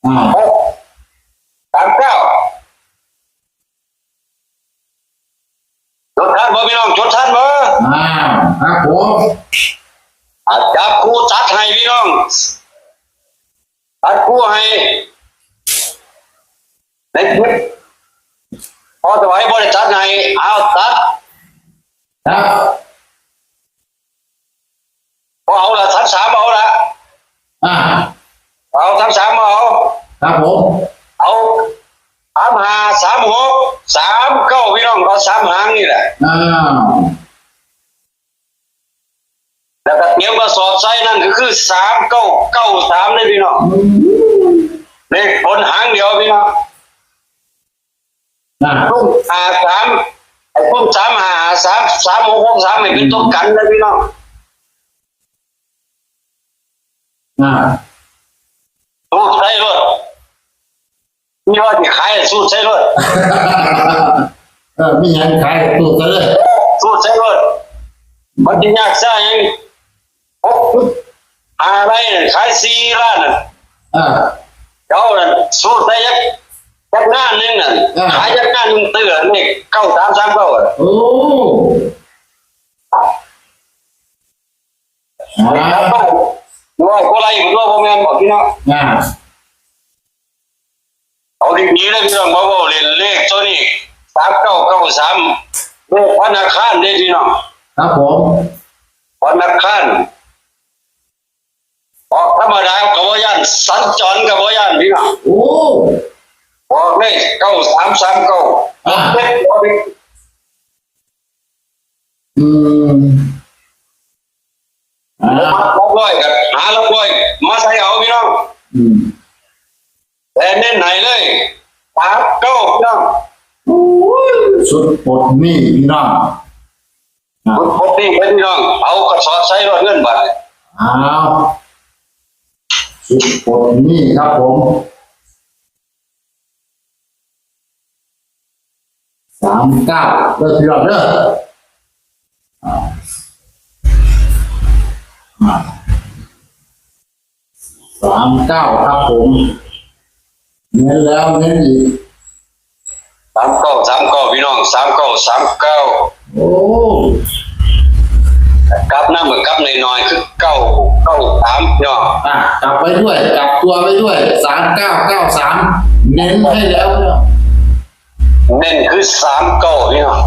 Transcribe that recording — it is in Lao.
ອ່າ ຫົກສາມເກົ້າ ຈົດທັນບໍ່ພີ່ນ້ອງ? ຈົດທັນບໍ່? ອ່າ ຄັບຜົມ. ອ່າ ຈັບຄູ່ຕັດໃຫ້ພີ່ນ້ອງ ຕັດຄູ່ໃຫ້ ໃນຄລິບ ພໍສະໄຫວບໍ່ໄດ້ຕັດໃຫ້ ເອົາຕັດ ຄັບ. ບໍ່ເອົາລະ ສາມສາມບໍ່ເອົາລະ ອ່າ ເອົາ ສາມສາມບໍ່ເອົາ ຄັບຜົມ. ເອົາ ສາມຫ້າ ສາມຫົກ ສາມເກົ້າ ພີ່ນ້ອງ ເອົາສາມຫາງນີ້ແຫຼະ ອ່າ ແລ້ວກໍຕຽມກະສອບໃສ່ນັ້ນ ກໍຄື ສາມເກົ້າເກົ້າສາມ ເດ້ພີ່ນ້ອງ ອືມ ເລກບົນຫາງດຽວພີ່ນ້ອງ. ອ່າ ຕຸ້ມຫ້າສາມ ໄອ້ຕຸ້ມສາມຫ້າ ສາມ ສາມຫົກຫົກສາມ ໃຫ້ເປັນຕົວກັນເດີພີ່ນ້ອງ ອ່າ ສູດໃສ່ໂລດ ມີວ່າຊິຂາຍສູດໃສ່ໂລດ ເອີ ມີຫຍັງຂາຍສູດໃສ່ເລີຍ ສູດໃສ່ໂລດ ມັນຊິຍາກຊ້າຫຍັງ ຫົກຈຸດຫ້າໄລ່ນັ້ນ ຂາຍສີ່ລ້ານນັ້ນ ອ່າ ເຈົ້ານັ້ນ ສູ້ໃສ່ຈັກ ຈັກງານໜຶ່ງນັ້ນ ອ່າ ຂາຍຈັກງານໜຶ່ງ ເຕືອນີ້ ເກົ້າສາມສາມເກົ້າ ໂອ້ ອ່າ ຮ້ອຍກວ່າໄລ່ ບໍ່ແມ່ນບໍ່ພີ່ນ້ອງ ອ່າ ເອົາດີໆເດີພີ່ນ້ອງ ມາເວົ້າເລ່ນເລກໂຕນີ້ ສາມເກົ້າເກົ້າສາມ ເລກວັນອັງຄານເດ້ພີ່ນ້ອງ ຄັບຜົມ ວັນອັງຄານ ອອກທຳມະດາກໍບໍ່ຢ້ານ ສັນຈອນກໍບໍ່ຢ້ານພີ່ນ້ອງ ໂອ້ ອອກເລີຍ ເກົ້າສາມສາມເກົ້າ ອ່າ ເຈັດ ອອກເລີຍ ອືມ ອ່າ ຫຼັກຮ້ອຍກໍຫາຫຼັກຮ້ອຍມາໃສ່ເອົາພີ່ນ້ອງ ອືມ ແຕ່ເນັ້ນໃຫ້ເລີຍ ສາມເກົ້າ ພີ່ນ້ອງ ໂອ້ຍ ຊຸດປົດນີ້ພີ່ນ້ອງ ອ່າ ຊຸດປົດນີ້ເດ້ພີ່ນ້ອງ ເອົາກະສອບໃສ່ໂລດເງິນບາດນີ້ ອ້າວ ຊຸດປົດນີ້ຄັບຜົມ ສາມເກົ້າ ເດີພີ່ນ້ອງເດີ ອ່າ ອ່າ ສາມເກົ້າ ຄັບຜົມ ເນັ້ນແລ້ວເນັ້ນອີກ ສາມເກົ້າ ສາມເກົ້າ ພີ່ນ້ອງ ສາມເກົ້າ ສາມເກົ້າ ໂອ້ ກັບນຳ ກັບໜ້ອຍໆ ຄື ເກົ້າ ເກົ້າສາມ ພີ່ນ້ອງ ອ່າ ກັບໄວ້ດ້ວຍ ກັບຕົວໄວ້ດ້ວຍ ສາມເກົ້າ ເກົ້າສາມ ເນັ້ນໃຫ້ແລ້ວ ພີ່ນ້ອງ ເນັ້ນຄື ສາມເກົ້າ ພີ່ນ້ອງ